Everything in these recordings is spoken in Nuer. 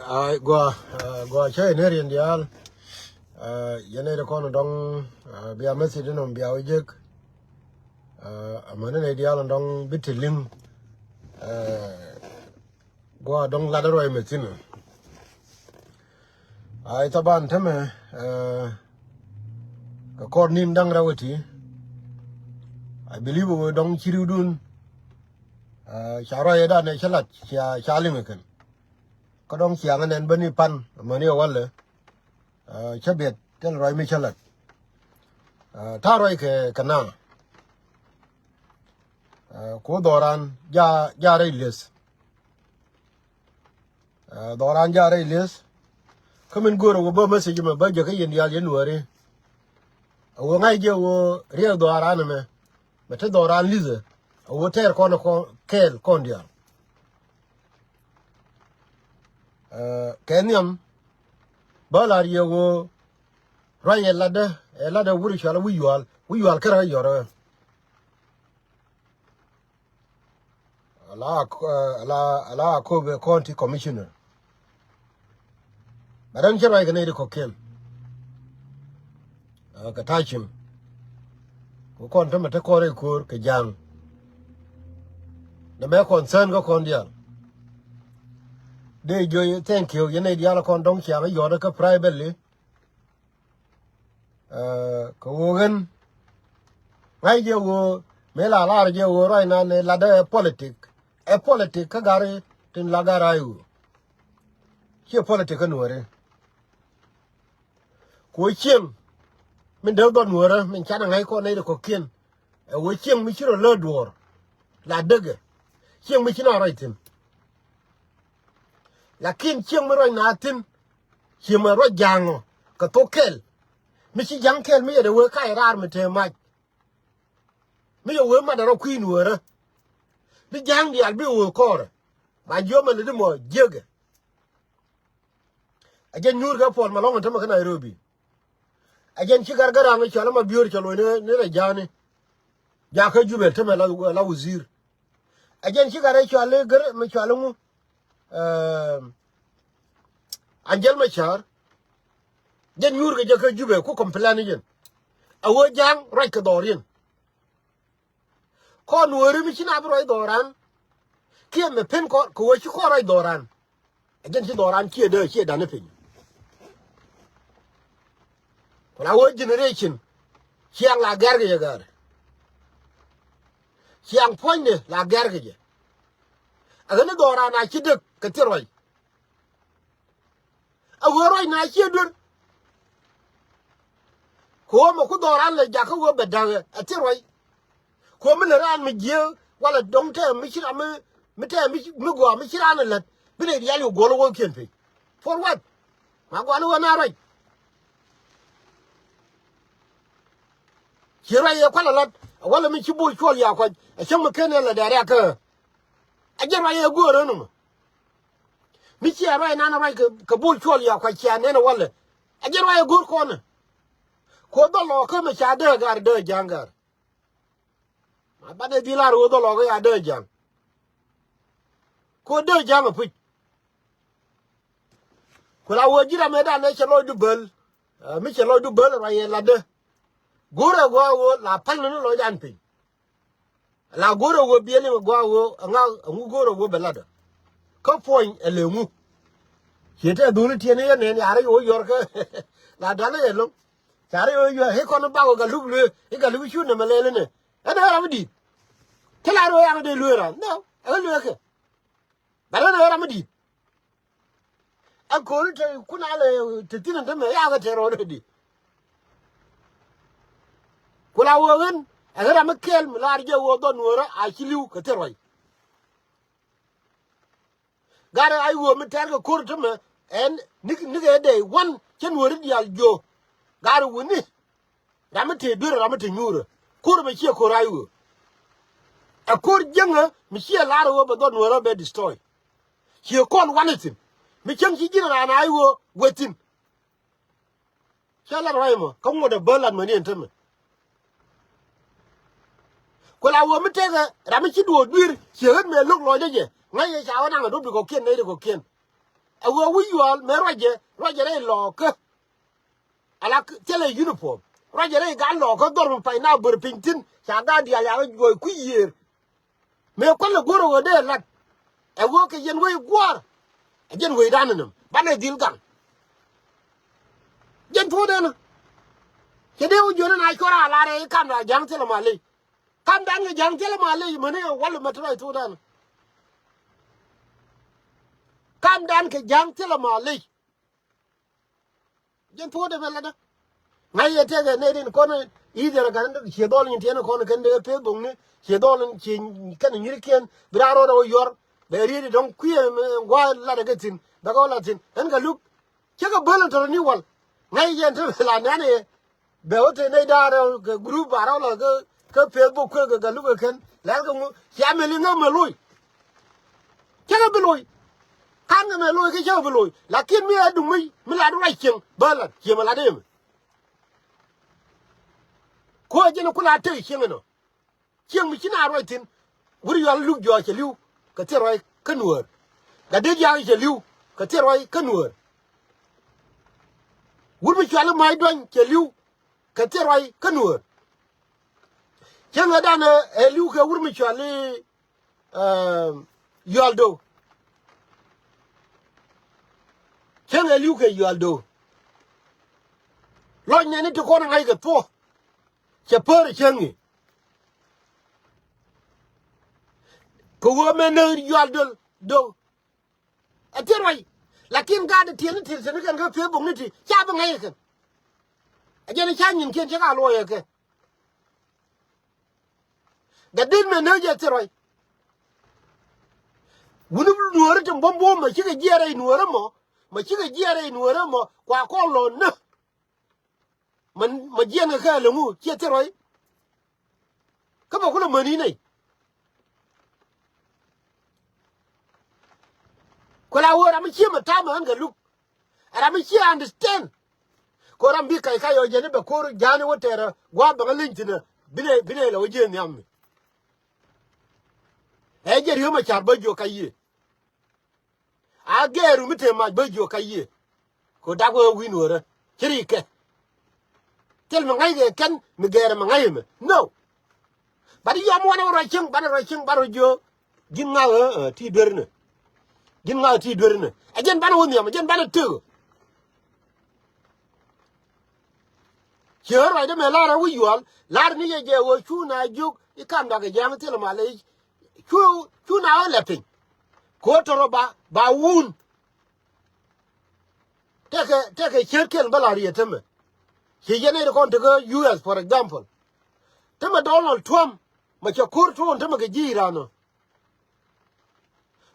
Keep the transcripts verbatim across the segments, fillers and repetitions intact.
Ai gua, ah, gua cä yɛ nɛ riɛn diaal. Ah, yɛn nɛ di kɔn dɔŋ, ah, bia message nɔm bia wä jek. Ah, amäni nɛ diaal dɔŋ bi ti liŋ. Ah, gua dɔŋ lat ruac mɛ thin. Ai thaban tämɛ, ah, kɛ kɔr nin daŋ rɛw iti. I believe wä dɔŋ ci riwdun. Ah, ca ruac dan ɛ cä lat ca, ca liŋ kɛn. Kä dɔŋ ciaŋ nɛn bä ni pan mäni ɛ walɛ. Ah, cä biɛt thil ruac mi cä lat. Ah, ta̱a̱ ruac kɛ kɛ na. Ah, ku dhɔran ja, ja rɛy lieth. Ah, dhɔran ja rɛy lieth. Kä min go̱o̱rä wä bä message mɛ bä jɛ kä yɛn diaal yɛn wääri. A wä ŋa̱c jɛ wä riɛk dhɔran mɛ. Mɛ te dhɔran lieth. A wä tɛɛr kɔn kɔn kɛɛl kɔn diaal. Eh, kɛ nhiam bä lar yɛ ɣöö ruac ɛ latdä, ɛ latdä wur cual wi̱c yual, wi̱c yual kärä yɔrä. Ala, eh, ala, ala Akobo County Commissioner. Bɛ rɛn cä ruac kɛ nɛy ti kɔ̱kiɛn. Ah, kɛ ta̱cim. Ku kɔn tämɛ te kɔn rɛy ko̱o̱r kɛ ja̱a̱ŋ. Nɛ mɛ concern kä kɔn diaal. Dee jiö thank you yɛn nɛy diaal kɔn dɔ̱ŋ ciaŋ yɔɔt kä privately. Ah, kɛ ɣöö ɣän ŋa̱c jɛ ɣöö mëë la lar jɛ ɣöö ruac nan ɛ latdä ɛ politic. Ɛ politic kä gari tin la gar a i̱ ɣöö ciɛ politic kä nuɔ̱ɔ̱ri. Ku ɣöö cieŋ min dee dhɔn wärä min canɛ ŋa̱c kɔn nɛy ti kɔ̱kiɛn. Ɛ ɣöö cieŋ mi ci rɔ lääk duɔ̱ɔ̱r la däkɛ. Cieŋ mi ci na ruac thi̱n. Lakin cieŋ mi ruac na thi̱n. Cieŋ mi ruac ja̱a̱ŋɔ kɛ thok kɛl. Mi ci ja̱a̱ŋ kɛl mi yɛ dee wee kac raar mi te mac. Mi yɛ wee mat dee rɔ kui̱n wärä. Bi ja̱a̱ŋ diaal bi wee kɔɔrɛ. Ba jiömɛ lɛ di mɔ jiäkɛ. A jɛn nyuur kɛ Paul Malong tämɛ kä Nairobi. A jɛn ci gar garaŋ cɔal ma biöör cɔl wee ni rɛ ja̱a̱ni. Jakä Jubɛ tämɛ la, la wazir. A jɛn ci gar cɔal i̱ gär mi cɔal i̱ ŋu. Ehm, Anjɛl Macar. Jɛn nyuur kɛ jɛ kä Jubɛ ku complain i̱ jɛn. A wee ja̱a̱ŋ ruac kɛ dhɔriɛn. Kɔn wääri mi ci na bi ruac dhɔran. Kiɛ mɛ pen kɔn kɛ wee ci kɔn ruac dhɔran. A jɛn ci dhɔran ciɛ dee ciɛ dan i̱ piny. Ku la wee generation ciaŋ la gɛr kɛ jɛ gɛr. Ciaŋ puɔ̱nydɛ la gɛr kɛ jɛ. A ɣän i̱ dhɔran a ci dek kɛ thil ruac. A ɣöö ruac na ciɛ duer. Kɛ ɣöö mɛ ku dhɔran lɛ jakä ɣöö bɛ da̱ŋɛ a thil ruac. Kɛ ɣöö mi lɛ raan mi jiee walɛ dɔ̱ŋ tɛm mi ci ram mi, mi tɛm mi, mi gɔaa mi ci raan ɛ lät bi nɛ rial yɛ guɔl ɣöö kiɛn piny. For what? Ma gual ɣöö na ruac. Ci ruac yɛ kualɛ lat a walɛ mi ci bol cuɔl ya kuac a cäŋ mi ken ɛ lɛ dɛɛr ya kä. A jɛ ruac yɛ go̱o̱r ɣän mɔ. Mi cia ruac nan ruac kɛ, kɛ bol cuɔl ya kua cia nɛn walɛ. A jɛ ruac a go̱r kɔnɛ. Ko dhɔl lɔ kä mɛ ca dee gar dee ja̱a̱ŋ gar. Ma banɛ dhil ar ɣöö dhɔl lɔ kä ya dee ja̱a̱ŋ. Ko dee ja̱a̱ŋ a puc. Ku la wee ji̱ ram ɛ dan ɛ cɛ lɔc du bäl. Ah, mi cɛ lɔc du bäl ruac yɛ latdä. Go̱rɛ gua̱a̱ ɣöö la päl ni lɔcdan piny. La go̱o̱rä wä biɛli mi gua̱a̱ wä ŋa ŋu go̱o̱rä wä bɛ latdä. Kä puɔ̱ny ɛ lëë ŋu. Ciɛ tɛ dhuni tiɛni yɛ nɛn yarä yɛ wä yuɔr kä. La da̱lä yɛ lo̱ŋ. Carä yɛ wä yuɔr i̱ kɔn i̱ bak wä Gatluak luee i̱ Gatluak i̱ cu nɛmɛ lɛl inɛ. Ɛn ɛ ram i̱ di̱i̱t. Ti la rɔ yaŋ dee luee ran nɛ ɛ luee kɛ. Bɛ rɛ nɛ ram mi di̱i̱t. Ɛ ko̱ri te kun alɛ te thi̱n te mɛ yakɛ te rɔɔdɛ di. Ku la wee ɣän ɛ ɣän ram mi kɛɛl mi laar jɛ wee dhɔn nuɔ̱ɔ̱rä a ci li̱w kɛ thil ruac. Garɛ a i̱ wee mi tɛr kɛ ko̱r te mɛ ɛn nikɛ dee wan cä nuɔ̱ɔ̱ri diaal jiö. Garɛ wuni. Ram mi te duer ram mi te nyuurä. Ko̱r mɛ ciɛ ko̱r a i̱ wee. Ɛ ko̱r jiäŋä mi ciɛ la̱r ɛ wee bɛ dhɔt nuɔ̱ɔ̱rä bɛ destroy. Ciɛ kɔn wanɛ thi̱n mi cäŋ ci ji̱n raan a i̱ wee wee thi̱n. Cä lat ruac mɔ kä ŋuɔ̱t ɛ bä lat mäni ɛn tämɛ. Ku la wee mi tekɛ ram mi ci duɔ̱ɔ̱k dui̱r ciɛ ɣän mëë lo̱k lɔcdä jɛ ŋa̱c yɛ ca wä naŋ ɛ duɔ̱p di kɔ̱kiɛn nɛy di kɔ̱kiɛn. Ɛ ɣöö wi̱c yuɔ̱ɔ̱l mëë ruacɛ, ruacɛ rɛy lɔɔkä. Ala thilɛ uniform. Ruacɛ rɛy gat lɔɔkä dhɔr mi pay na bär piny thi̱n. Ca gat diaal yakä juɔc kui̱ yiëër. Mëë kuäl ɛ go̱r ɛ ɣöö dee lat. Ɛ ɣöö kɛ yɛn wec gua̱a̱r. Ɛ jɛn wecdan ɛnɛm banɛ dhil gaŋ. Jɛn thuɔ̱ɔ̱dɛn ɛ cɛ dee wä jiön ɛn a cuɔr a lar ɛ i̱ kamdan ja̱ŋ thilɛ ma ley. Kamdan kɛ ja̱ŋ thilɛ ma ley mäni ɛ wal mɛ ti ruac thuɔ̱ɔ̱dɛn ɛ. Kamdan kɛ ja̱ŋ thilɛ ma ley. Jɛn thuɔ̱ɔ̱dɛ mɛ latdä. Ŋa̱c yɛ tëëkɛ nɛy tin kɔn i̱ dhɛrɛ ka̱n ciɛ dhɔl nyin tiɛn kɔn kɛn dee Facebook ni ciɛ dhɔl ci kɛn nyirikiɛn bi raar rɔɔdɛ wä yuɔr. Bɛ riet i̱ dɔ̱ŋ kui̱ ɛn gua̱a̱ latdɛ kɛ thi̱n bɛ kɛ wä lat thi̱n ɛn kɛ luk. Cä kɛ bäl ɛn tɔ̱rɔ̱ ni wal. Ŋa̱c yɛ tëëkɛ la nɛn ɛ bɛ wä te nɛy da̱a̱r kɛ group ba rɔl kɛ kɛ Facebook kɛ kɛ luk kɛ kɛn lɛl kɛ ŋu cia mɛ liŋ ɛ mɛ loc. Cä kɛ bi loc. Ka̱n kɛ mɛ loc kɛ cä kɛ bi loc lakin mi ɛ duŋ mi mi lat ruac cieŋ bä lat cieŋ mɛ lat ɛmɛ. Kuɔ jɛn ku la tek cieŋ ɛnɔ. Cieŋ mi ci na ruac thi̱n. Wur yual luk jɔɔc cɛ li̱w kɛ thil ruac kä nuäär. Gat dee diaak cɛ li̱w kɛ thil ruac kä nuäär. Wur mi cual i̱ ma̱c duany cɛ li̱w kɛ thil ruac kä nuäär. Cieŋ ɛ dan ɛ li̱w kɛ wur mi cual i̱ Yual do̱w. Cäŋ ɛ li̱w kɛ yual do̱w. Lɔc nɛni ti kɔn ɛ ŋa̱c kɛ thuɔ̱k. Cɛ pär ɛ cäŋ i̱ kɛ ɣöö mɛ näk yual do̱l do̱w. Ɛ thil ruac. Lakin gaat ɛ tiɛni ti teni kɛn kä Facebook ni ti ca bi ŋa̱c ɛ kɛn. Ɛ jɛn ɛ ca nyinkiɛn cä ka luɔc ɛ kɛ. Gat dit mɛ nä jɛ thil ruac. Wuni nuɔ̱ɔ̱ri ti buɔ̱m buɔ̱m mɛ cikɛ jiɛɛr rɛy nuɔ̱ɔ̱ri mɔ mɛ cikɛ jiɛɛr rɛy nuɔ̱ɔ̱ri mɔ kua kɔn lɔ nä. Mɛ mɛ jiɛɛn kɛ kɛ lo̱ŋu ciɛ thil ruac. Kä mɛ kulɛ mäni nɛy. Kula wä ram mi cie mɛ tamɛ ɣän kɛ luk. Ram mi cie understand. Ko ram bi kac kac ɔ jɛn i̱ bɛ ko̱r ja̱a̱ni wä tɛɛrɛ gua̱a̱ bäŋä leny thi̱n ɛ binɛ binɛ lɛ wä ji̱ nhiam mi. Ɛ jɛ ri̱ew mɛ ca̱r bä jiök ka yiëë. A gɛɛru mi te mac bä jiök ka yiëë. Ko dak wee wi̱i̱ nuɔ̱ɔ̱rä ci ri kɛ. Thil mi ŋa̱ckɛ kɛn mi gɛɛrɛ mi ŋa̱c ɛmɛ no. Bat yɔm wanɛ wä ruac cieŋ banɛ ruac cieŋ banɛ ruac jiök. Ji̱n ŋa̱k ɛ ti duer inɛ. Ji̱n ŋa̱k ɛ ti duer inɛ ɛ jɛn banɛ wä nhiam ɛ jɛn banɛ tëk. Ciɛ ɣän ruacdä mɛ lar ɛ wi̱c yuɔl lar ni yɛ jɛ ɣöö cu na jiök i̱ kam dak ɛ jiaŋ thilɛ mal ɛ cu cu na ɣän lɛ piny. Kɛ ɣöö tɔrɔ ba ba wun. Tekɛ tekɛ ciet kiɛn bä la riet tämɛ. Ci yɛn nɛy ti kɔn tekä U S for example. Tämɛ Donald Trump mɛ cɛ ko̱r tuɔɔn tämɛ kɛ ji̱ Iran ɔ.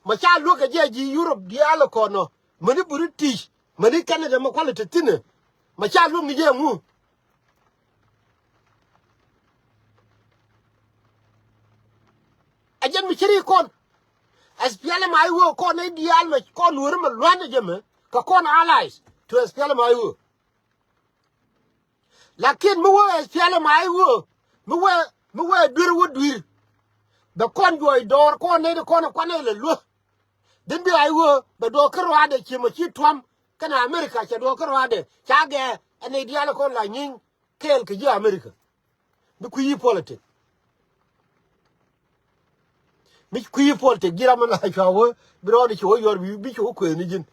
Mɛ ca luäk kɛ jɛ ji̱ Europe diaal ɛ kɔn ɔ mäni British mäni Canada mɛ kualɛ te thi̱n ɛ. Mɛ ca luäk ni jɛ ŋu. Ɛ jɛn mi ci ri kɔn. S P L M I wee kɔn nɛy diaal mɛ kɔn nuɔ̱ɔ̱ri mɛ lua̱n ɛ jɛ mɛ kɛ kɔn allies to S P L M I wee. Lakin mi wee S P L M I wee mi wee mi wee duer wä dui̱r. Bɛ kɔn juɔc dɔɔr kɔn nɛy ti kɔn ɛ kuanɛ lɛ luäk. Dhin bi I wee bɛ duɔɔk kä ruaadɛ ci mɛ ci Trump kɛnɛ America cɛ duɔɔk kä ruaadɛ ca gɛɛ ɛ nɛy diaal ɛ kɔn la nyi̱i̱ŋ. Kɛɛl kɛ ji̱ America. Mi kui̱ yi politik. Mi kui̱ yi politik ji̱ ram mi la cua wä bi rɔɔdɛ ci wä yuɔr bi bi ci wä kuëëth ni ji̱n.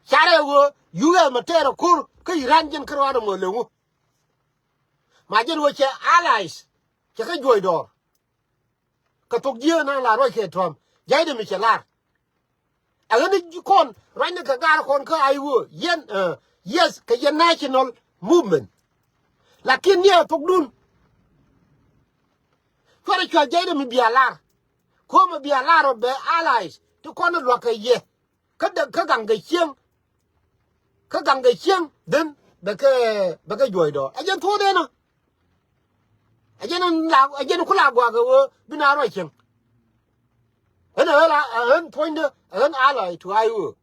Carɛ wä U S mɛ tɛɛr ɛ ko̱r kä Iran ji̱n kä rɔɔdɛ mɔ leŋu. Ma ji̱n wä cɛ allies cɛ kä juɔc dɔɔr. Kɛ thok jiääk naŋ la ruɔc kɛ Trump ja̱cdɛ mi cɛ lar. Ɛ ɣän ni kɔn ruacni kɛ gaar kɔn kä I O yɛn, eh, yes kɛ yɛn national movement. Lakin ni ɛ thokdun cuarɛ cua̱ ja̱cdɛ mi bia lar. Ko̱mɛ bia lar ɔ bɛ allies ti kɔn lua̱k kɛ yɛ. Kä däk kä gaŋ kɛ cieŋ. Kä gaŋ kɛ cieŋ dhen bɛ kɛ bɛ kɛ juɔcdɔ ɛ jɛn thuɔ̱ɔ̱dɛn ɔ. Ɛ jɛn la ɛ jɛn ku la guak ɛ ɣöö bi na ruac cieŋ. Ɣän ɛ ɣän la ɛ ɣän puɔ̱nydä ɛ ɣän ally to I O.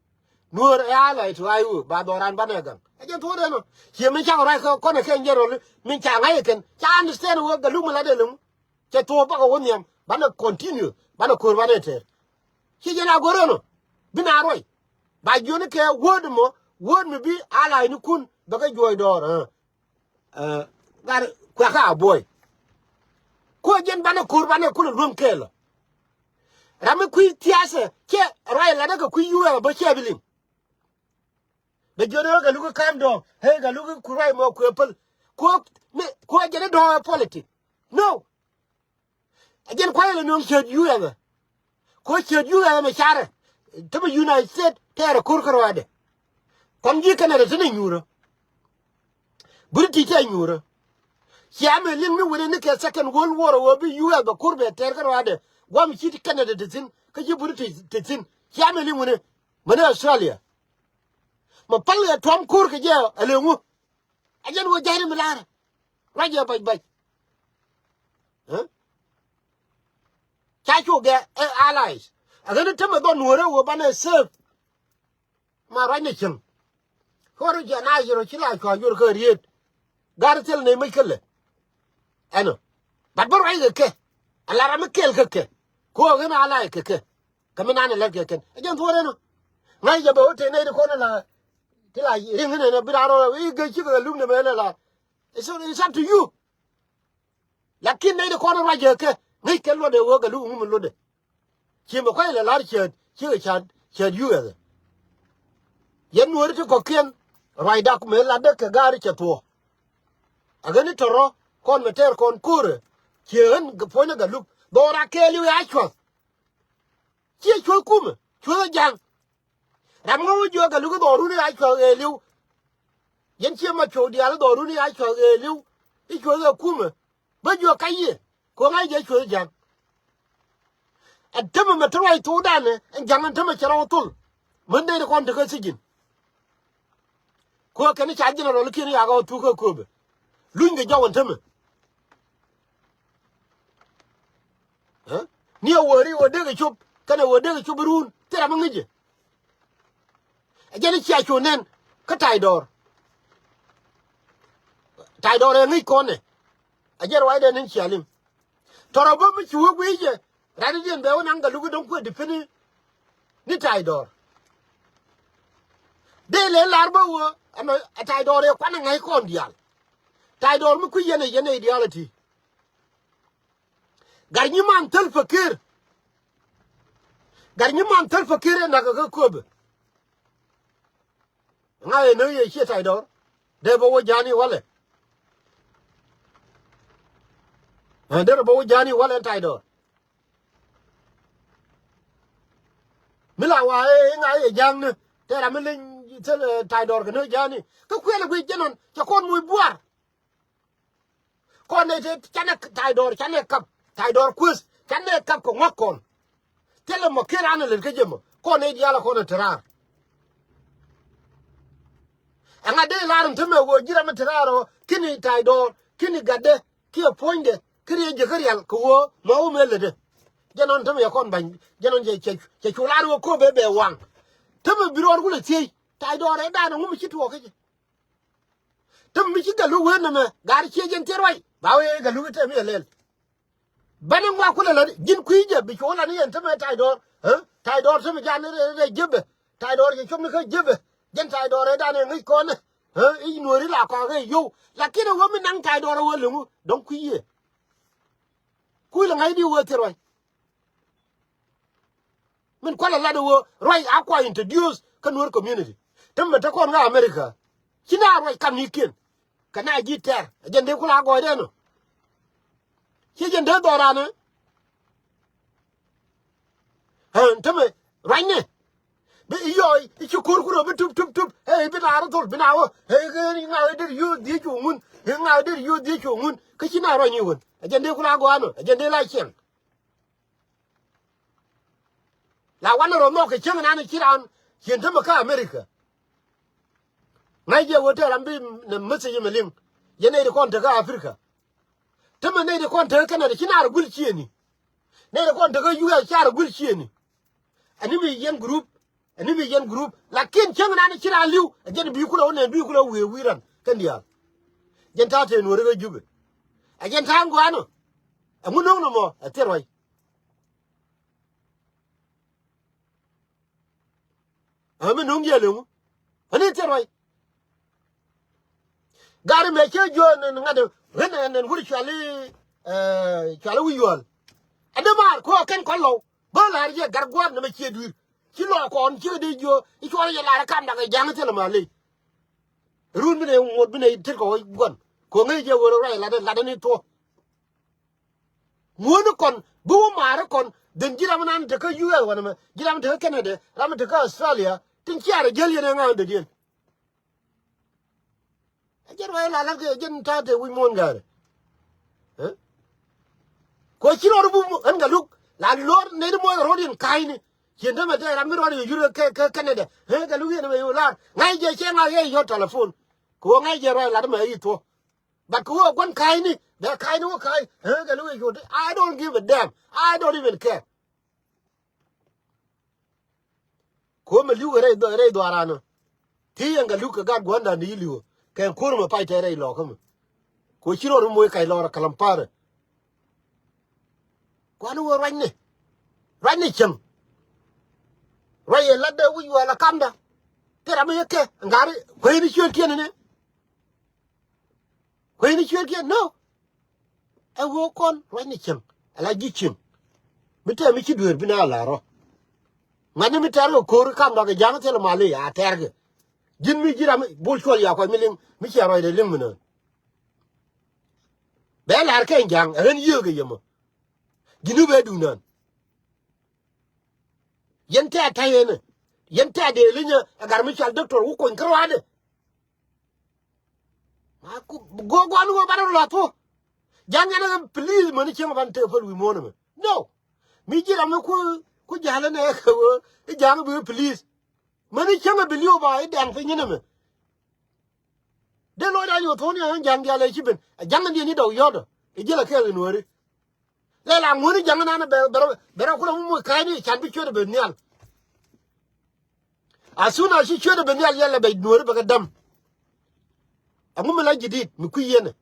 Nuäär ɛ ally to I O ba dhɔran banɛ gaŋ ɛ jɛn thuɔ̱ɔ̱dɛn ɔ. Ciɛ mi cak ruac kä kɔn ɛ kɛn jɛn rɔli min ca ŋa̱c ɛ kɛn ca understand ɣöö galuk mi la dee lo̱ŋ. Cɛ thuɔ̱ɔ̱p bakɛ wä nhiam banɛ continue banɛ ko̱r banɛ tɛɛr. Ci jɛn a go̱r ɛnɔ bi na ruɔy. Ba jiöni kɛ word mɔ, word mi bi allies ni kun bɛ kɛ juɔc dɔɔr. Ɛ, ɛ, gat kuɛ kä a buɔy. Kuɛ jɛn banɛ ko̱r banɛ kulɛ luäŋ kɛɛl ɔ. Ram mi kui̱ thia̱a̱cɛ cɛ ruac latdä kɛ kui̱ yuɛɛk bä cɛ bi liŋ. Bɛ jiöni ɣä kɛ luk i̱ calm down. Ɣä kɛ luk i̱ ku ruac mɔ kuɛ päl. Kuɛ mi kuɛ jɛn i̱ dɔ̱ɔ̱k ɛ politic. No. Ɛ jɛn kuay lɛ nööŋ ciöt yu ɛmɛ. Kuɛ ciöt yu ɛmɛ carɛ. Te mi United States tɛɛrɛ ko̱r kä ruaadɛ. Kɔn ji̱ Canada te ni nyuurä. British tɛ nyuurä. Cia mɛ liŋ ni wini ni kɛ Second World War wä bi U S bɛ ko̱r bɛ tɛɛr kä ruaadɛ. Guam ci ti Canada ti thi̱n kä ci British ti thi̱n. Cia mɛ liŋ wini. Mɛ ni Australia. Mɛ pal yɛ tuɔm ko̱r kɛ jɛ ɛ lëŋu. A jɛn wä ja̱cni mi la̱rä. Ruac yɛ bac bac. Ɛ? Ca cu gɛ ɛ allies. A ɣän tämɛ dhɔn nuɔ̱ɔ̱rä wä banɛ safe. Ma ruacni cieŋ. Kɔr jɛ na yɛr ɔ ci la cua yuɔr kä riet. Gar thil ni mic kä lɛ. Ɛnɔ. But bä ruac kɛ kɛ. A la ram mi kɛl kɛ kɛ. Kɔ ɣän allies kɛ kɛ. Kä mi nanɛ lät kɛ kɛn. A jɛn thuɔ̱ɔ̱r ɛnɔ. Ŋa̱c jɛ bɛ wä tëë nɛy ti kɔn la. Ti la riŋ inɛ nɛ bi raan rɔ i̱ gec cikɛ kɛ luk nɛ mɛ lɛ la. It's, it's up to you. Lakin nɛy ti kɔn ruac jɛ kɛ ŋäc kɛ luɔtdɛ wee kɛ luk ŋum luɔtdɛ. Ci mɛ kuay lɛ lar ciɛɛt cikɛ ca̱t ciɛɛt yuk ɛthɛ. Yɛn nuɔ̱ɔ̱ri ti kɔ̱kiɛn ruacda kumɛ latdä kɛ gaari cɛ thuɔ̱ɔ̱. A ɣän i̱ tɔ̱rɔ kɔn mɛ tɛɛr kɔn ko̱rɛ. Ciɛ ɣän puɔ̱nydɛ kɛ luk dhɔra kɛɛliw ya cua̱th. Ciɛ cuäth kumɛ cuäth ɛ ja̱ŋ. Ram ŋä wä jiɔk kɛ luk i̱ dhɔrun i̱ a cua̱th ɣëëliw. Yɛn ciɛ ma cuɔ̱k diaal i̱ dhɔrun i̱ a cua̱th ɣëëliw. I̱ cuäth ɛ kumɛ bä jiɔk ka yiëë. Kɛ ɣän a jɛ cuäth i̱ ja̱ŋ. Ɛn tämɛ mɛ te ruac thokdan ɛ ɛn ja̱ŋ ɛn tämɛ cɛ rɔw thol. Män nɛy ti kɔn tekä thijin. Kɛ ɣän kɛn i̱ ca general ikiɛn i̱ yakɛ ɣä thuk kä köpɛ. Luny kɛ jɔw ɛn tämɛ. Ɛ? Ni ɛ wä ri wä dek ɛ cop kɛnɛ wä dek ɛ cop irun thil ram mi ŋi̱cɛ. Ɛ jɛn i̱ cia cu nɛn kä Taydɔr. Taydɔr ɛ ŋi̱c kɔnɛ. Ɛ jɛn ruacdɛ nɛn cia liŋ. Tɔrɔ bä mi ci wä gui̱cɛ. Ranidiɛn bɛ wä naŋ kɛ luk i̱ dɔ̱ŋ kuɛ dipini. Ni Taydɔr. Dee lɛ lar bä wä ɛnɔ ɛ Taydɔr ɛ kuanɛ ŋa̱c kɔn diaal. Taydɔr mi kui̱ yɛn ɛ yɛn ɛ diaal ɛ ti. Gat nyi man thäl Fakir. Gat nyi man thäl Fakir ɛ nakä kä köpɛ. Ŋa ɛ näk yɛ ciɛ Taydɔr. Dee bä wä ja̱a̱ni walɛ. Ɛ dee bä wä ja̱a̱ni walɛ ɛn Taydɔr. Mi la wa ɛ ŋa ɛ ja̱a̱ŋni. Tɛ ram mi leny thäl, ɛ, Taydɔr kɛ näk ja̱a̱ni. Kä kuɛl ɛ guic jɛn ɔn cɛ kɔn muc buar. Kɔn nɛy te canɛ Taydɔr canɛ kap Taydɔr kueth canɛ kap kɛ ŋuak kɔn. Thilɛ mɔ ken an lät kä jɛ mɔ kɔn nɛy diaal kɔn ɛ te raar. Ɛŋa dee lar in te mɛ ɣöö ji̱ ram in te raar ɔ kini Taydɔr kini gatdɛ kiɛ puɔ̱nydɛ kini jɛ kä rial kɛ ɣöö mɔ wä mëë lätdɛ. Jɛ nɔn te mɛ yɛ kɔn ba̱ny jɛ nɔn cɛ cɛ cu lar ɣöö kööbɛ bɛ waŋ. Te mɛ bi ruɔr kulɛ thiec Taydɔr ɛ daanɛ ŋum ci tuɔɔk kä jɛ. Te mi ci Gatluak wee nɛmɛ gaari ciɛ jɛn thil ruac ba wee Gatluak i̱ te mi ɛ lɛl. Bani ŋuak kulɛ la ji̱n kui̱ jɛ bi cuɔl ani yɛn te mɛ Taydɔr. Taydɔr te mi jan rɛ jebɛ Taydɔr jɛ cop ni kä jebɛ. Jɛn Taydɔr rɛ dan ɛ ŋi̱c kɔn ɛ i̱ nuɔri la kɔak ɛ yow. Lakin ɛ wee mi naŋ Taydɔr ɛ wee liŋu dɔ̱ŋ kui̱ yɛ. Kui̱ lɛ ŋa̱c di wee thil ruac. Min kualɛ lat ɛ ɣöö ruac a kua introduce kä Nuer community. Te mɛ te kɔn kä America. Ci na ruac kam ni kiɛn. Kɛ na ji̱ tɛr ɛ jɛn dee kula gɔɔydɛ nɔ. Ci jɛn dee dhɔran ɛ. Ɛ te mɛ ruacnɛ. Bi i̱ yɔɔy i̱ ci ko̱r kurɛ bi tup tup tup ɛ i̱ bi na rɔ thol bi na wä ɛ i̱ ŋa̱ i̱ der yio̱o̱ dhiec cu ŋun i̱ ŋa̱ i̱ der yio̱o̱ dhiec cu ŋun. Kä ci na ruac ni ɣöö ɛ jɛn dee kula gɔɔy nɔ ɛ jɛn dee la ciɛŋ. La wanɛ rɔ nhɔk kɛ cieŋ nan ci raan cien tämɛ kä America. Ŋa̱c jɛ wee tɛɛr ram bi nɛ message mɛ liŋ. Yɛn nɛy ti kɔn tekä Africa. Tämɛ nɛy ti kɔn tekä Canada ci naar guil ciëëni. Nɛy ti kɔn tekä U S car guil ciëëni. Ɛn ni mi yɛn group. Ɛn ni mi yɛn group. Lakin cieŋ nan ci raan li̱w ɛ jɛn bi kulɛ wä nɛ bi kulɛ wee wi̱i̱ ran kɛn diaal. Jɛn ta̱a̱ tëë nuɔ̱ɔ̱ri kä Jubɛ. Ɛ jɛn ta̱a̱ ŋuanɔ. Ɛŋu no̱o̱ŋ nɔmɔ ɛ thil ruac. Ɛ mi nuŋ yɛl ɛŋu? Ɛ ni thil ruac. Gari mɛ cɛ juɔ̱ɔ̱n ɛn ŋa̱t ɛn ɣän ɛn wur cuali, ɛ, cuali wi̱c yuɔl. Ɛ dee maar kɔ kɛn kɔn lɔw bä la̱r yɛ gar gua̱a̱r ni mɛ ciɛ dui̱r. Ci lɔ kɔn cikɛ dee jiö i̱ cuɔl yɛ la̱r ɛ kam dak ɛ ja̱ŋ thilɛ ma ley. Run binɛ ŋuɔt binɛ tet kɔ gua̱n kɔ ŋäc jɛ wër ruac latdɛ latdɛ ni thuɔ. Ŋuäni kɔn bi wä maari kɔn dhen ji̱ ram nan tekä U S wanɛ mɛ ji̱ ram tekä Canada ram tekä Australia tin ciarɛ jäl yɛn ɛ ŋa̱a̱n dee diɛn. Ɛ jɛn ruac la la̱t kɛ jɛn ta̱a̱ te wi̱c muɔ̱ɔ̱n ga̱a̱rɛ. Ɛ? Kɔ ci rɔɔd bu ɣän Gatluak la luɔr nɛy ti muɔ̱ɔ̱n rɔɔd in ka̱a̱cni. Cien te mɛ te ram mi rɔɔd in yur kɛ kɛ Canada. Ɛ Gatluak yɛn mɛ yur la̱r ŋa̱c jɛ cɛ ŋa̱c yɛ yɔ̱t telephone. Kɛ ɣöö ŋa̱c jɛ ruac lat mɛ i̱ thuɔ̱k. But kɛ ɣöö gua̱n ka̱a̱cni bɛ ka̱a̱cni wä ka̱a̱c. Ɛ Gatluak yɛ yur I don't give a damn. I don't even care. Ko̱o̱mɛ li̱w kɛ rɛy dhua- rɛy dhuaaran ɔ. Ti yɛn Gatluak kɛ gat gua̱ndan di li̱w ɔ kɛ ko̱r mɛ pay tɛ rɛy lɔɔkä mɛ. Ko̱ ci rɔɔd mɛ moc kac lɔɔr ɛ kalam parɛ. Gua̱n wä ruacni ruacni cieŋ. Ruac yɛ lat dee wi̱c wä la kamda. Kɛ ram yɛ kɛ ŋa̱ri kuecni ciöt kiɛn ni. Kuecni ciöt kiɛn no. Ɛ ɣöö kɔn ruacni cieŋ ala ji̱ cieŋ. Mi tɛm mi ci dueer bi na lar rɔ. Ŋa̱tni mi tɛr kɛ ko̱r kam dɔk kɛ ja̱ŋ thilɛ mal i̱ a tɛr kɛ. Ji̱n mi ji̱ ram bol cuɔl ya kuac mi liŋ mi ciɛ ruacdɛ liŋ mi nään. Bɛ lar kɛn ja̱ŋ ɛ ɣän yiëë kɛ yɛmɔ. Ji̱n mi bɛ duŋ nään. Yɛn tɛ̈t ta̱yɛnɛ yɛn tɛ̈t dee linyɛ ɛ gar mi cɔal doctor wä kony kä ruaadɛ. Ma ku go̱o̱k gua̱n wä ban rɔ la̱th wä. Ja̱ŋ yɛn ɛ please mäni cieŋ ban tëë päl wi̱i̱ muɔ̱ɔ̱n ɛmɛ no. Mi ji̱ ram mi ku ku ja̱l ɛn ɛ kɛ wä i̱ ja̱ŋ bi please. Mäni cieŋ ɛ bi li̱w ba i̱ dɛŋ piny in ɛmɛ. Dee lɔcda yɛ wä thuɔ̱ɔ̱ni ɛ ja̱ŋ diaal ɛ ci ben ɛ ja̱ŋ in diɛn i̱ dɔk yɔ̱t ɔ i̱ ji̱l ɛ kɛɛl in wääri. Lɛ la ŋuäni ja̱ŋ inan bɛ bɛ rɔ bɛ rɔ kulɛ mumuk ka̱a̱cni can bi cuet ɛ ben nhial. As soon as ci cuet ɛ ben nhial yɛl ɛ bɛ nuɔ̱ɔ̱ri bɛ kɛ däm. Ɛŋu mi la jidit mi kui̱ yɛn ɛ.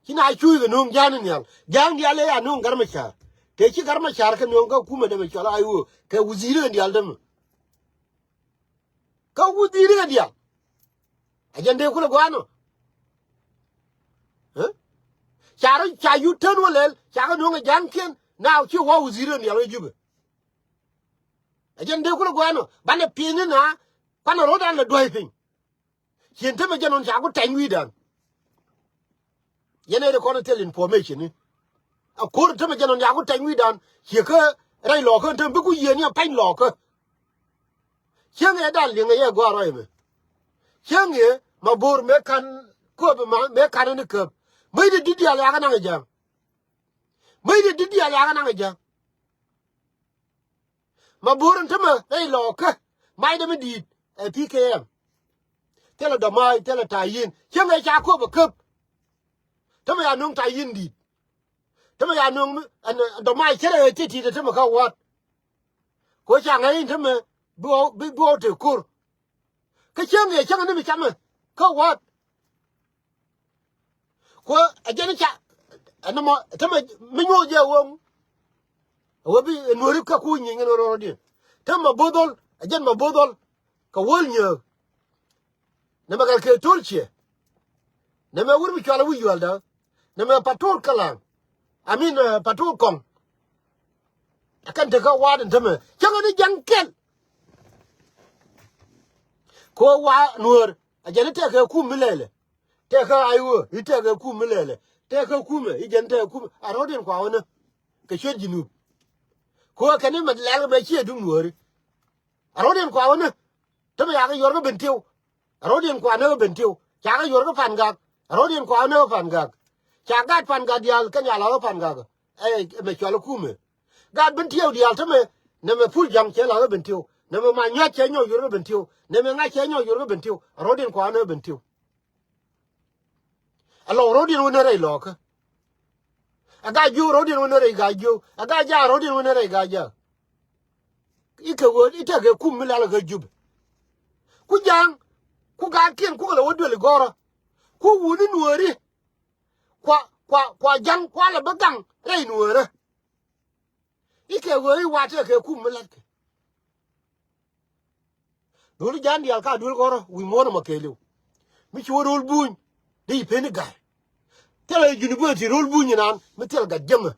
Ci na cuuc kɛ nuɔ̱ɔ̱ŋ ja̱a̱ni nhial ja̱a̱ni nhial ɛ ya nuɔ̱ɔ̱ŋ Gat Macar. Tëë ci Gat Macar kɛ nuɔ̱ɔ̱ŋ kä kumɛ dämɛ cɔl a i̱ ɣöö kɛ wudhi̱i̱ri kɛ diaal dämɛ. Kä wudhi̱i̱ri kɛ diaal. Ɛ jɛn dee kulɛ gua̱a̱n ɔ. Ɛ? Ca rɔ ca yut tän wä lɛl ca kɛ nuɔ̱ŋ ɛ ja̱ŋkiɛn na ci wä wudhi̱i̱ri kɛ diaal wä Jubɛ. Ɛ jɛn dee kulɛ gua̱a̱n ɔ banɛ pi̱i̱ni na kuanɛ ro̱dan lɛ duäc piny. Cien temɛ jɛn ɣän ca ku tɛny wi̱i̱dan. Yɛn ɛ ri kɔn thil information ni. A ko̱r temɛ jɛn ɣän ca ku tɛny wi̱i̱dan ciɛ kä rɛy lɔɔkä temɛ bi ku yieen ni a pɛny lɔɔkä. Cieŋ ɛ dan liŋ ɛ yɛ gɔaa rɔy mɛ. Cieŋ ɛ ma bo̱o̱r mëë ka̱n köp ma mëë ka̱n ni köp. Mäc di di̱t diaal yakä naŋ ɛ ja̱a̱ŋ. Mäc di di̱t diaal yakä naŋ ɛ ja̱a̱ŋ. Ma bo̱o̱r in tämɛ rɛy lɔɔkä macdɛ mi di̱i̱t ɛ P K M. Thilɛ dɔ̱ma̱a̱c thilɛ ta̱yi̱n cäŋ ɛ ca köp ɛ käp. Tämɛ ya nöŋ ta̱yi̱n di̱i̱t. Tämɛ ya nöŋ mi ɛn dɔ̱ma̱a̱c cärɛ ɛ ti̱ti̱t ɛ tämɛ kä wa̱a̱t. Kɛ ɣöö ca ŋäc in tämɛ bi ɣɔw bi bi ɣɔw te ko̱r. Kä cäŋ ɛ cäŋ ni mi camɛ kä wa̱a̱t. Kuɔ ɛ jɛn i̱ ca ɛn nɔmɔ tämɛ mi nyuɔth jɛ ɣöŋ. Ɛ wee bi ɛ nuɔ̱ri kä kuuc nyieny kɛn rɔɔdiɛn tämɛ ma bo̱o̱th ɣɔl ɛ jɛn ma bo̱o̱th ɣɔl. Kɛ wäl nyääk nɛmɛ kɛ kɛ to̱l ciɛ. Nɛmɛ wur mi cual ɛ wi̱c yualda. Nɛmɛ patrol käla̱a̱ŋ. I mean, uh, patrol kɔŋ. Ɛ kɛn tekä wa̱a̱t in tämɛ cäŋ ni ja̱ŋ kɛl. Kɛ ɣöö wa̱a̱ nuäär ɛ jɛn i̱ tɛkɛ kum mi lɛlɛ. Tɛkɛ ay ɣöö i̱ tɛkɛ kum mi lɛlɛ. Tɛkɛ kumɛ i̱ jɛn tɛkɛ kumɛ a rɔ̱diɛn kua ɣänä. Kɛ cuet ji̱ nup kɛ ɣöö kɛn i̱ mɛ lɛl kɛ bɛ ciɛ duŋ nuääri. A rɔ̱diɛn kua ɣänä. Tämɛ yakɛ yuɔr kä ben tiw. A rɔ̱diɛn kua näk kä ben tiw cakɛ yuɔr kä pan gak. A rɔ̱diɛn kua näk kä pan gak. Ca gat pan gak diaal kɛn ya la̱th kä pan gak. Ɛ mɛ cual kä kumɛ. Gat ben tiɛw diaal tämɛ. Nɛmɛ pul ja̱ŋ cɛ la̱th kä ben tiɛw. Nɛmɛ ma nyuac cɛ nyɔk yuɔr kä ben tiɛw. Nɛmɛ ŋa̱c cɛ nyɔk yuɔr kä ben tiɛw a rɔ̱diɛn kua näk kä ben tiɛw. A lɔk rɔ̱diɛn wä näk rɛy lɔɔkä. A gat jiök rɔ̱diɛn wä näk rɛy gat jiök a gat jaak rɔ̱diɛn wä näk rɛy gat jaak. I̱ kɛ ɣöö i̱ tekɛ kum mi lɛl kä Jubɛ. Ku ja̱a̱ŋ ku gaatkiɛn kukɛ lɛ wä duël i̱ gɔ̱rä. Ku wuni nuääri. Kua kua kua ja̱ŋ kua lɛ bä gaŋ rɛy nuäärä. I̱ kɛ ɣöö i̱ wa̱a̱ tëë kɛ kum mi la̱tkɛ. Duel ji̱ Ja̱a̱ŋ diaal ka duel kɔrä wi̱i̱ muɔ̱ɔ̱n ɛmɔ kɛɛliw. Mi ci wä ro̱l buny. Dee ji̱ peni ga̱a̱c. Thilɛ university ro̱l buny inan mi thil gat jiämɛ.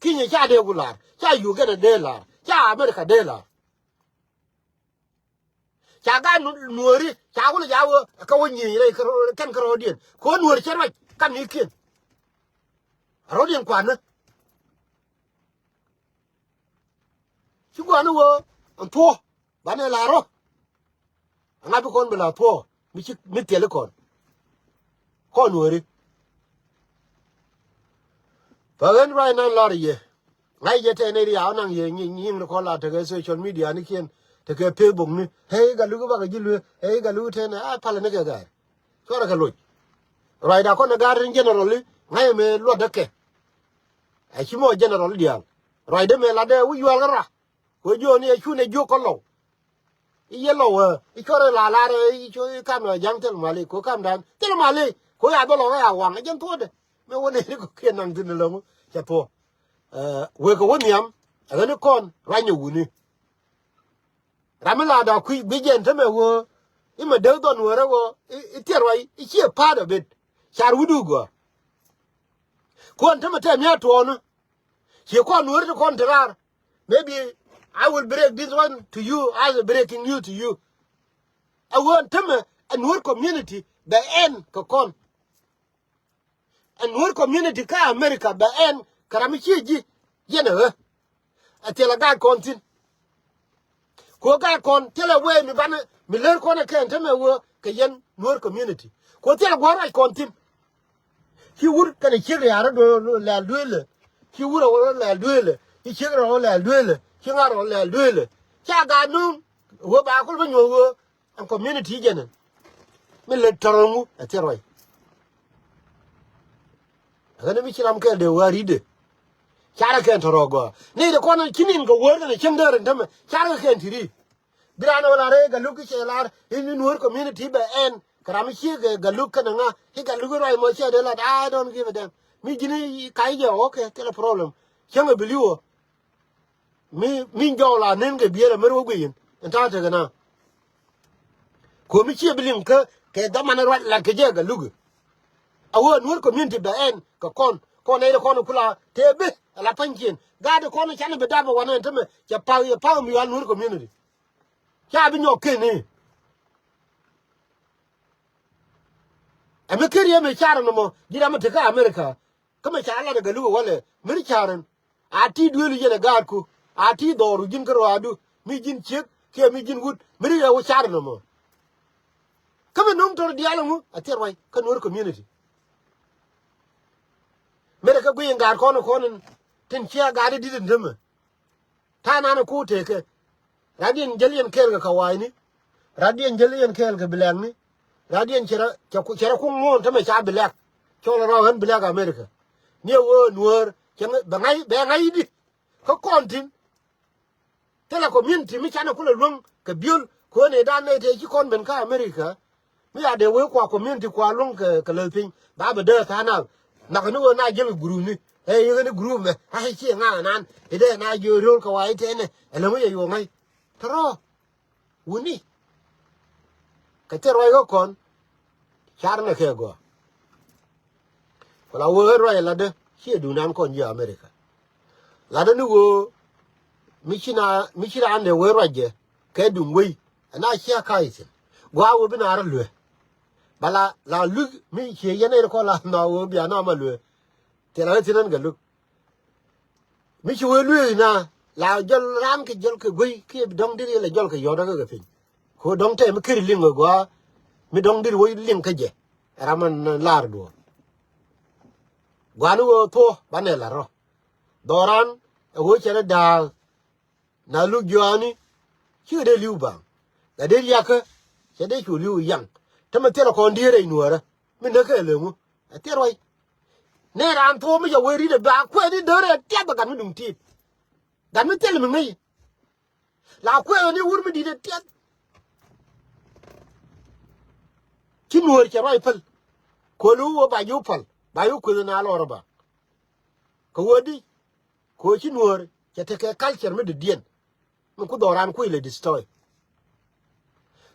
Kinyɛ ca dee ku la̱r, ca Uganda dee la̱r, ca America dee la̱r. Ca gat nu-, nuɔ̱ɔ̱ri ca wul ca wä kä wä nyieny rɛy kä rɔ-, kɛn kä rɔɔdiɛn kɛ wä nuɔ̱ɔ̱ri cɛ ruac kan ni kiɛn. Rɔɔdiɛn kuanä. Ci gua̱a̱ni wä ɛn thuɔ̱. Banɛ la rɔ. Aŋa bi kɔn bi la thuɔɔ mi ci mi thil kɔn. Kɔn weri. Ba ɣän ruac nan lɔr yɛ. Ŋa̱c jɛ tɛn ɛ riaw naŋ yɛ nyiŋ ri kɔn la tekɛ social media ni kiɛn tekɛ Facebook ni. Hey Gatluak bakɛ ji̱ luee. Hey Gatluak tɛn ɛ a palɛ ni kɛ ga̱a̱r. Cuarɛ kɛ loc. Ruacda kɔn ɛ ga̱a̱r in general ni ŋa̱c ɛmɛ luɔt däkɛ. Ɛ ci mɔ general diaal. Ruacdä mɛ latdɛ wi̱c yual kä ra. Kɛ jiɔni ɛ cunɛ jiök kä lɔw. I̱ yɛ lɔw ɛ i̱ cuɔrɛ la lar ɛ i̱ cu i̱ kam ɛ ja̱ŋ thil mali kɛ kam dan thil mali kɛ ya dhɔlɔ kä ya waŋ ɛ jɛn thuɔ̱ɔ̱dɛ. Mɛ wä nɛni kɛ kiɛ naŋ thin lɔŋ cɛ thuɔ̱ɔ̱. Ɛ wekɛ wä nhiam ɛ ɣäni kɔn ruanyɛ wuni. Ram mi la da kui̱ bi jɛn tämɛ wä i̱ mɛ dee dhɔn wärä wä i̱ thiɛr ruac i̱ ciɛ part of it. Car wi̱du gɔaa. Kuɔn tämɛ tɛm ya tuɔɔni. Ci kɔn nuɔ̱ri ti kɔn ti raar. Maybe I will break this one to you as a breaking news to you. A wään tämɛ a nuɔ̱r community bɛ ɛn kɛ kɔn. A nuɔ̱r community kä America bɛ ɛn kɛ ram mi ciɛ ji̱ yɛn ɛ ɣä. A thilɛ gaat kɔn thi̱n. Kuɔ gaat kɔn thilɛ wee mi banɛ mi lär kɔn ɛ kɛn tämɛ wee kɛ yɛn nuɔ̱r community. Kuɔ thilɛ gua̱r ruac kɔn thi̱n. Ci wur kɛnɛ ciek ria̱a̱r rɔ lɛl dueelɛ. Ci wur rɔ lɛl dueelɛ. Ci ciek rɔ lɛl dueelɛ. Ci ŋa̱r rɔ lɛl dueelɛ. Ca gaat nuŋ ɣöö ba kul bä nyuɔ̱th ɣöö ɛn community jɛnɛ. Mi lɛ tɔrɔ ŋu ɛ thil ruac. Ɛ ɣän mi ci ram kɛl dee wä ri̱tdɛ. Carɛ kɛn tɔrɔ gɔaa ni de kɔn ci nin kɛ wär kɛnɛ cieŋ dee rin tämɛ carɛ kɛn ti ri̱t. Bi raan ɛ wä lar ɛ Gatluak i̱ cɛ lar i̱ ni nuɔ̱ɔ̱r community bɛ ɛn kɛ ram i̱ ciek ɛ Gatluak kɛnɛ ŋa i̱ Gatluak i̱ ruac mɔ ciɛ dee lat. I don't give a damn. Mi ji̱n i̱ ka̱c jɛ, okay, thilɛ problem. Cäŋ ɛ bi li̱w ɔ. Mi, mi jɔw la nen kɛ biɛl ɛ mɛr wä guiy in in ta̱a̱ tekɛ na. Ko̱ mi ciɛ bi liŋ kä kɛ dhaman ruac lat kɛ jɛ Gatluak. A wä nuɔ̱ɔ̱r community bɛ ɛn kɛ kɔn kɔn nɛy de kɔn kula tëë bi ala pa̱nykiɛn gaat de kɔn canɛ bi dap ɛ wanɛ ɛn tämɛ cɛ pa̱k yɛ pa̱k mi yual nuɔ̱ɔ̱r community. Ca bi nyɔk ken i̱. Ɛmɛ ker yɛ mɛ car nɔmɔ ji̱n ram mi tekä America. Kä mɛ ca lat ɛ Gatluak walɛ mi ri car ɛn. A ti dueelu yɛn ɛ gaatku. A ti dhɔru ji̱n kä ruaadu mi ji̱n ciek kiɛ mi ji̱n wut mi ri ɛ wä car nɔmɔ. Kä mɛ no̱ŋ tɔr diaal ɛŋu a thil ruac kä nuɔ̱ɔ̱r community. Mëë rɛ kä guiy in gaat kɔn kɔn in tin cia gaat in di̱t in tämɛ. Ta̱a̱ nan ɛ ku tekɛ. Ratdiɛn jäl yɛn kɛɛl kɛ kawacni. Ratdiɛn jäl yɛn kɛɛl kɛ bilɛkni. Ratdiɛn cɛ rɔ, cɛ rɔ kuŋ ŋo̱o̱n tämɛ ca bilɛk. Cɔl rɔ ɣän bilɛk America. Ni ɛ wee nuäär cɛ ŋä, bɛ ŋa̱c, bɛ ŋa̱c i̱di. Kä kɔn tin. Thilɛ community mi canɛ kulɛ luäŋ kɛ biöl. Kuäär ni dan nɛy tëë ci kɔn ben kä America. Mi ya dee wee kua community kua luŋ kɛ, kɛ lät piny ba bɛ dee tha̱a̱ŋ na. Nhɔk ni ɣöö na jiäl kɛ group ni ɛ i̱ ɣän i̱ group mɛ a i̱ ciɛ ŋa̱a̱n anan i̱ dee na jiö riöl kɛ wa i̱ tɛnɛ. Ɛ läŋ i̱ yɛ yuɔk ŋa̱c tɔ̱rɔ̱ wuni. Kɛ thil ruac ɣä kɔn car nɛ kɛ gɔaa. Ku la wee ruac latdä ciɛ duŋdan kɔn ji̱ America. Latdä ni ɣöö mi ci na, mi ci raan dee wee ruac jɛ kɛ duŋ wei. Ɛn a ciɛ ka̱a̱c thi̱n gua̱a̱ wee bi naar luee. Ba la, la luth mi ciɛ yɛn ɛn kɔn la nhɔak wee bia na ma luee. Thil a ɣä thi̱n ɛn Gatluak. Mi ci wee lueek na la jɔl raan kɛ jɔl kɛ guey kiɛ bi dɔ̱ŋ diri la jɔl kɛ yɔt kä kɛ piny. Ko dɔ̱ŋ tɛm mi keri liŋ kɛ gua mi dɔ̱ŋ diri wä liŋ kä jɛ. Ram man lar duɔ. Guani wee thuɔ banɛ la rɔ. Dhɔran ɛ wee cɛ rɛ da̱a̱k. Na luk juaani cikɛ dee li̱w baŋ. La dee liakä cɛ dee cu li̱w yaŋ. Tämɛ thilɛ kɔn diee rɛy nuäärä mi näk kɛ leŋu. Ɛ thil ruac. Nɛ raan thuɔ̱ɔ̱m mi cɛ wee ri̱t ɛ ba kuɛɛni dee rɛy tiath ɛ gat mi duŋ tiit. Gat mi thil mi ŋäc. La kuɛɛni wur mi di̱t ɛ tiath. Ci nuäär cɛ ruac päl. Kuäli wä ba ji̱ wä päl ba ji̱ wä kueth na lɔr ɛ ba. Kɛ wee di. Kɛ wee ci nuäär cɛ tekɛ culture mi dɔ̱diɛn. Mi ku dhɔran kui̱ lɛ destroy.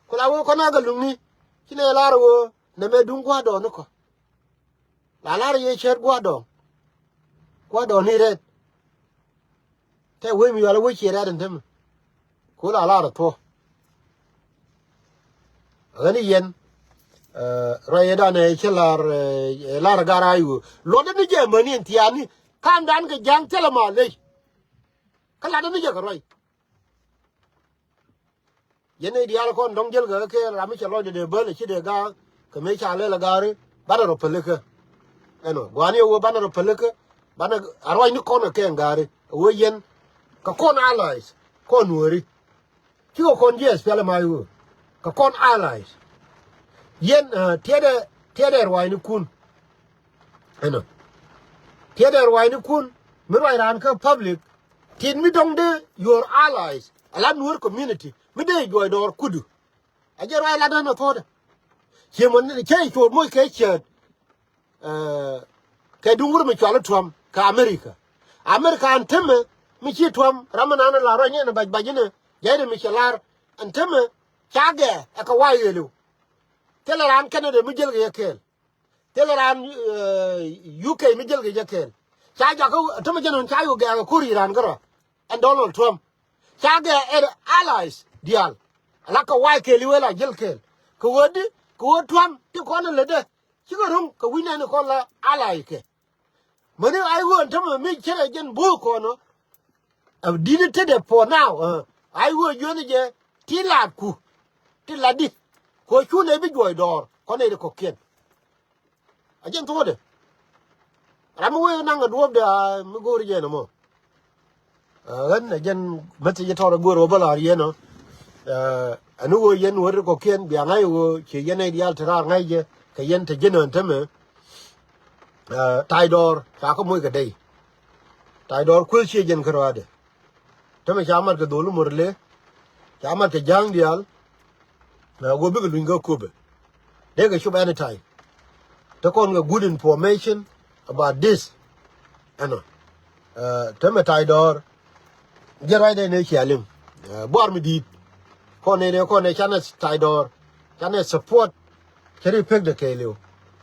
Ku la wee kɔn a kɛ luŋni. Ci nɛ lar wee nɛ mɛ duŋ gua̱a̱r dɔɔni kɔ. La lar yɛ cɛɛt gua̱a̱r dɔɔŋ. Gua̱a̱r dɔɔni rɛt. Tɛ wee mi yual a wee ciɛ rɛt in tämɛ. Ku la lar a thuɔ. Ɣän i̱ yɛn, eh, ruac yɛ danɛ ci lar, eh, lar gar a yuö. Luɔtdä ni jɛ mäni in thiaani. Ka̱n dan kɛ ja̱ŋ thilɛ ma ley. Kä latdä ni jɛ kɛ ruac. Yɛn nɛy diaal kɔn dɔ̱ŋ jiɛl kɛ kɛ ram mi cɛ lɔcdɛ dee bäl ci dee ga̱a̱ kɛ mëë ca lɛl ɛ ga̱a̱ri banɛ rɔ pälikä. Ɛnɔ gua̱a̱ni ɛ wee banɛ rɔ pälikä banɛ a ruacni kɔn kɛ kɛn ga̱a̱ri ɛ wee yɛn kɛ kɔn allies kɔn nuääri. Cikɛ kɔn jiɛth pialɛ mac wee kɛ kɔn allies. Yɛn, eh, tiɛtdɛ tiɛtdɛ ruacnikun. Ɛnɔ. Tiɛtdɛ ruacnikun mi ruac raan kä public. Tit mi dɔ̱ŋ dee your allies ala nuɔ̱ɔ̱r community mi dee juɔc dɔɔr kudu. A jɛ ruac lat dän a thuɔ̱ɔ̱dɛ. Ciɛ mɔ ni cä i̱ cuɔt moc kɛ ciɛɛt. Eh, kɛ duŋ wur mi cual i̱ Trump kɛ America. America an temɛ mi ci Trump ram mi naan la ruac ni ɛn bac bac inɛ jɛɛdɛ mi cɛ lar. An temɛ ca gɛɛ ɛ kɛ wa̱i̱ ɣeliw. Thilɛ raan Canada mi jiɛl kɛ yɛ kɛɛl. Thilɛ raan, eh, U K mi jiɛl kɛ jɛ kɛɛl. Ca jakä tämɛ jɛn ɣän ca yuk gɛɛk ɛ ko̱r i̱ raan kärɔa. Ɛn Donald Trump ca gɛɛ ɛ allies diaal. Ala kɛ wa̱i̱ kɛɛl i̱ wee la jiɛl kɛɛl kɛ ɣöö di kɛ ɣöö Trump ti kɔn ɛ lätdɛ. Cikɛ ro̱ŋ kɛ wi̱c nɛn i̱ kɔn la allies kɛ. Mäni a i̱ ɣöö ɛn tämɛ mi cärɛ jɛn bo̱o̱k kɔn ɔ. Ɛ di̱t ni tetdɛ for now, eh. A i̱ ɣöö jiöni jɛ ti laatku ti latdi. Kɛ ɣöö cu nɛy bi juɔc dɔɔr kɔn nɛy ti kɔ̱kiɛn. A jɛn thuɔ̱ɔ̱dɛ. Ram mi wee naŋ kɛ duɔ̱ɔ̱pdɛ a mi go̱o̱ri jɛn ɛmɔ. Ɛ ɣän ɛ jɛn message tɔr ɛ go̱o̱r ɣöö bä la̱r yɛn ɔ. Ɛ ɛn ɣöö yɛn wä ri kɔ̱kiɛn bia ŋa̱c ɣöö ciɛ yɛn nɛy diaal te raar ŋa̱c jɛ kɛ yɛn te ji̱n ɣän tämɛ. Ɛ ta̱y dɔɔr ca kä moc kɛ dey. Ta̱y dɔɔr kueth ciɛ jɛn kärɔaadɛ. Tämɛ ca mat kɛ dhol Murle, ca mat kɛ ja̱a̱ŋ diaal. Ɛ ɣöö bikɛ luny kä Köpɛ. Dee kɛ cop anytime. Te kɔn kɛ good information about this. Ɛnɔ. Ɛ tämɛ ta̱y dɔɔr. Jɛ ruacdɛ ni cia liŋ. Ɛ buar mi di̱i̱t. Kɔn ni dee kɔn ni canɛ ta̱y dɔɔr. Canɛ support. Cɛ ri pek de kɛɛliw.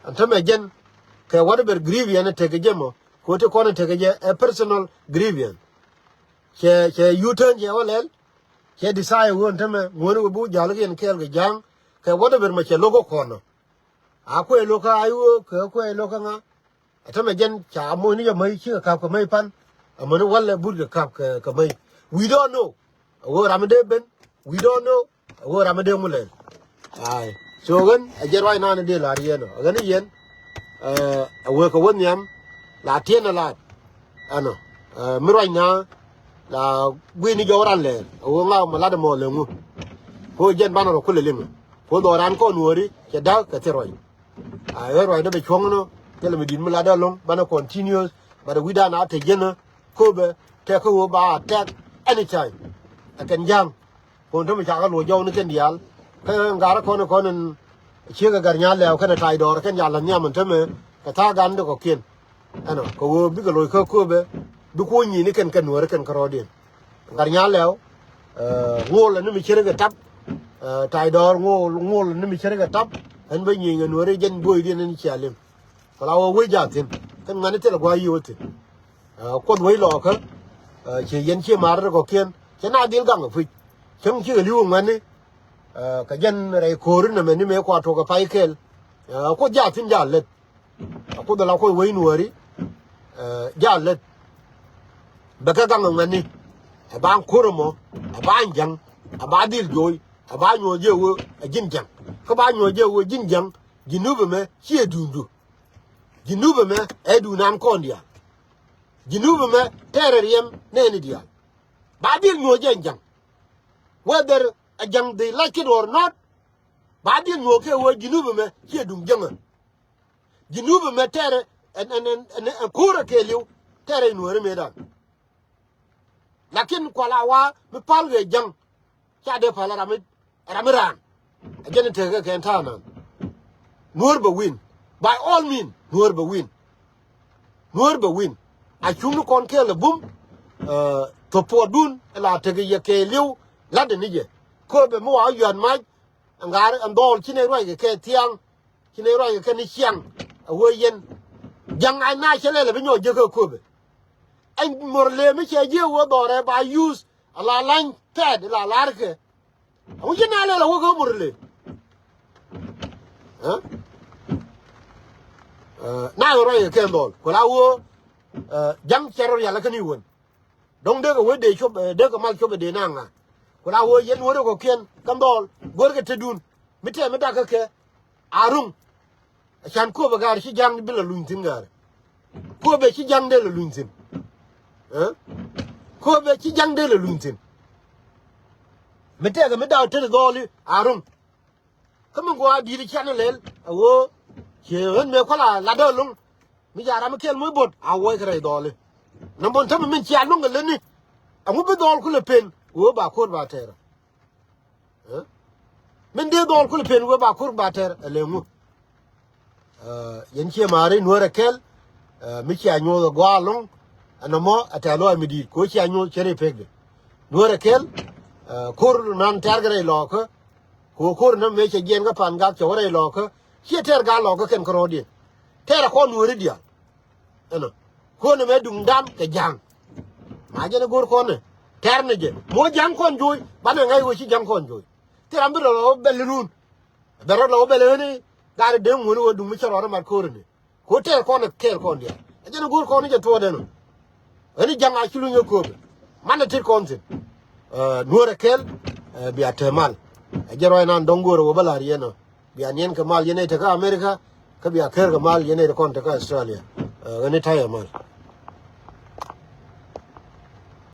Ɛn tämɛ jɛn kɛ whatever grievance tekɛ jɛ mɔ. Kɛ ɣöö ti kɔn tekɛ jɛ ɛ personal grievance. Cɛ, cɛ U-turn cɛ wä lɛl. Cɛ decide ɣöö ɛn tämɛ ŋuäni wä bi wä ja̱l kɛ yɛn kɛɛl kɛ ja̱a̱ŋ kɛ whatever mɛ cɛ lo̱k kä kɔn ɔ. A kuɛ lo̱k kä I O kɛ kuɛ lo̱k kä ŋa. Ɛ tämɛ jɛn ca moc ni jɛ mäc cikɛ ka̱p kɛ mäc pan. Amäni walɛ but kɛ ka̱p kɛ, kɛ mäc. We don't know. A ɣöö ram mi dee ben. We don't know. A ɣöö ram mi dee ŋu lɛl. Ai. So ɣän a jɛ ruac naan dee la̱r yɛn ɔ. A ɣän i̱ yɛn. Ɛ, a wee kɛ wä nhiam. La tiɛn a laat. Ɛnɔ. Ɛ, mi ruac na. La gui̱ni jɔw ran lɛɛr. A ɣöö ŋaw ma lat ɛmɔ lɛ ŋu. Ko jɛn banɛ rɔ kulɛ liŋ. Ko dhɔran kɔn wääri. Cɛ da̱k kɛ thil ruac. A ɣän ruacdä bɛ cuɔ̱ŋ nɔ thilɛ mi di̱t mi latdä ɛlɔ̱ŋ banɛ continuous. But wi̱cdan a te jiänä Köpɛ tɛk kä ɣöö ba attack anytime. Ɛ kɛn ja̱a̱ŋ. Kɔn tämɛ ca kä luɔ̱c jɔwni kɛn diaal. Kä ŋa̱rä kɔn kɔn in ciek ɛ Gat Nyaal Lɛw kɛnɛ Ta̱y Dɔɔr kɛn ca la̱th nhiam in tämɛ kɛ tha̱a̱ŋ gan di kɔ̱kiɛn. Ɛnɔ kɛ ɣöö bikɛ lo̱c kä Köpɛ bi kuɔ̱ny nyi̱i̱ni kɛn kɛn nuääri kɛn kärɔɔdiɛn. Gat Nyaal Lɛw, ɛ, ŋo̱o̱l ɛn mi ce̱tkɛ tap. Ɛ, Ta̱y Dɔɔr ŋo̱o̱l, ŋo̱o̱l ɛn mi ce̱tkɛ tap. Ɛn bä nyieny kɛ nuääri jɛn bo̱o̱cdiɛn ɛn cia liŋ. Kɛ la wä wec jathin kɛn ŋuɛ̈ni thilɛ gua̱a̱c yiëë wä thi̱n. Ɛ, Kuoth wec lɔɔkä. Ɛ, ciɛ yɛn cië ma̱a̱r rɛl kɔ̱kiɛn cɛ na dhil gaŋ ɛ puc. Cäŋ cikɛ li̱w ɛ ŋuɛ̈ni. Ɛ, kɛ jɛn rɛy ko̱ri nɛmɛ ni mëë kua tuɔk ɛ pay kɛl. Ɛ, Kuoth jathin jal lät. Ɛ, Kuoth ala Kuoth wec nuääri. Ɛ, jal lät. Bɛ kɛ gaŋ ɛ ŋuɛ̈ni. Ɛ ba ko̱r ɛmɔ. Ɛ ba ja̱ŋ. Ɛ ba dhil jo̱o̱c. Ɛ ba nyuɔ̱th jɛ wee ɛ ji̱n ja̱ŋ. Kä ba nyuɔ̱th jɛ wee ji̱n ja̱ŋ. Ji̱n nup ɛmɛ ciɛ duŋdu. Ji̱n nup ɛmɛ ɛ duŋdan kɔn diaal. Ji̱n nup ɛmɛ tɛɛrɛ riɛm nɛɛni diaal. Ba dhil nyuɔ̱th jɛ ɛn ja̱ŋ. Whether a ja̱ŋ they like it or not. Ba dhil nyuɔ̱th kɛ wee ji̱n nup ɛmɛ ciɛ duŋ ja̱ŋä. Ji̱n nup ɛmɛ tɛɛrɛ ɛn, ɛn, ɛn, ɛn, ɛn ko̱rɛ kɛɛliw tɛɛrɛ in wääri mëëdan. Lakin kuala wa mi pal ɣëë ja̱ŋ. Ca dee pal ram mi, ram mi raan. A jɛn in tekɛ kɛn ta̱a̱ nan. Nuäär bɛ win. By all means, Nuäär bɛ win. Nuäär bɛ win. A cuŋni kɔn kɛɛl ɛ bum, ɛ, thop puɔtdun, ɛ la tekɛ yɛ kɛɛliw, latdɛ ni jɛ. Köpɛ mi wa yuat mac, Ɛn ŋa̱r ɛn dhɔɔl ci nɛy ruac kɛ kɛ thiaŋ. Ci nɛy ruac kɛ kɛ ni ciaŋ. A wee yɛn. Ja̱ŋ a na cɛ lɛl a bi nyɔk jiäk kɛ köpɛ. Ɛn Murle mi cɛ jiäk wee dhɔrɛ ba yuth a la lany pɛt la lar kɛ. A wi̱c ci na lɛl a wee kɛ Murle. Ɛ? Ɛ, na kɛ ruac kɛ kɛ dhɔɔl. Ku la wee, ɛ, ja̱ŋ cɛ rɔ rial a kä ni wän. Dɔ̱ŋ dee kɛ wee dee cop, ɛ, dee kɛ mal cop ɛ dee na ŋa. Ku la wee yɛn wee rɛ kɔ kiɛn kä dhɔɔl. Go̱r kɛ tetdun. Mi tɛm mi dak kä kɛ. A ruŋ. Can kööbɛ gaar ci ja̱ŋ bi la luny thi̱n gaar. Kööbɛ ci ja̱ŋ dee la luny thi̱n. Ɛ? Kööbɛ ci ja̱ŋ dee la luny thi̱n. Mi tɛkɛ mi daw tet dhɔɔli a ruŋ. Kä mi gua̱a̱ di̱i̱t can lɛl a ɣöö ciɛ ɣän mëë kuala latdä lo̱ŋ. Mi ca ram mi kɛl muc bo̱t a wuɔc kɛ rɛy dhɔɔli. Nambon tämɛ min cia lo̱ŋ kɛ lätni. Ɛŋu bi dhɔɔl kulɛ pen ɣöö ba ko̱r ba tɛɛr. Ɛ? Min dee dhɔɔl kulɛ pen wee ba kur ba tɛr ɛ lɛ ŋu. Ɛ, yɛn ciɛ ma̱a̱ri nuɔ̱ɔ̱rɛ kɛl, ɛ, mi cia nyuɔ̱th ɛ gua̱a̱ lo̱ŋ, ɛn ɛmɔ ɛ tɛ̈th lɔaac mi di̱i̱t, ko̱ cia nyuɔ̱th cɛ rɛy pekdɛ. Nuɔ̱ɔ̱rɛ kɛl, ɛ, ko̱r nan tɛ̈r kɛ rɛy lɔɔkä, ko̱ ko̱r nan mëë cɛ jiɛn kä pa̱n gak cɛ wä rɛy lɔɔkä, ciɛ tɛr gal lɔɔkä kɛn kärɔɔdiɛn. Tɛr ɛ kɔn nuɔ̱ɔ̱ri diaal. Ɛnɔ. Kuɔnɛ mɛ duŋdan kɛ ja̱ŋ. Ma jɛn ɛ go̱r kɔnɛ. Tɛr ni jɛ. Mɔ ja̱ŋ kɔn jo̱o̱c. Banɛ ŋa̱c wee ci ja̱ŋ kɔn jo̱o̱c. Ti ram bi rɔ lɔ bɛl run. Bɛ rɔ lɔ bɛl ɣäni. Gat dee ŋuɔ̱ni wee duŋ mi cɛ rɔɔdɛ mat ko̱r ni. Ko tɛr kɔnɛ kɛɛl kɔn diaal. Ɛ jɛn ɛ go̱r kɔnɛ jɛ tuɔɔdɛ nɔ. Ɣäni ja̱ŋ a ci luny ɛ kööbɛ. Manɛ tit kɔn thi̱n. Ɛ, nuɔ̱ɔ̱rɛ kɛl, ɛ, bia te mal. Ɛ jɛn ruac nan dɔ̱ŋ go̱o̱rɛ wä bä la̱r yɛn ɔ. Bia niɛn kɛ mal yɛn ɛ tekä America, kä bia ker kɛ mal yɛn ɛ kɔn tekä Australia. Ɛ, ɣän i̱ ta̱yɛ mal.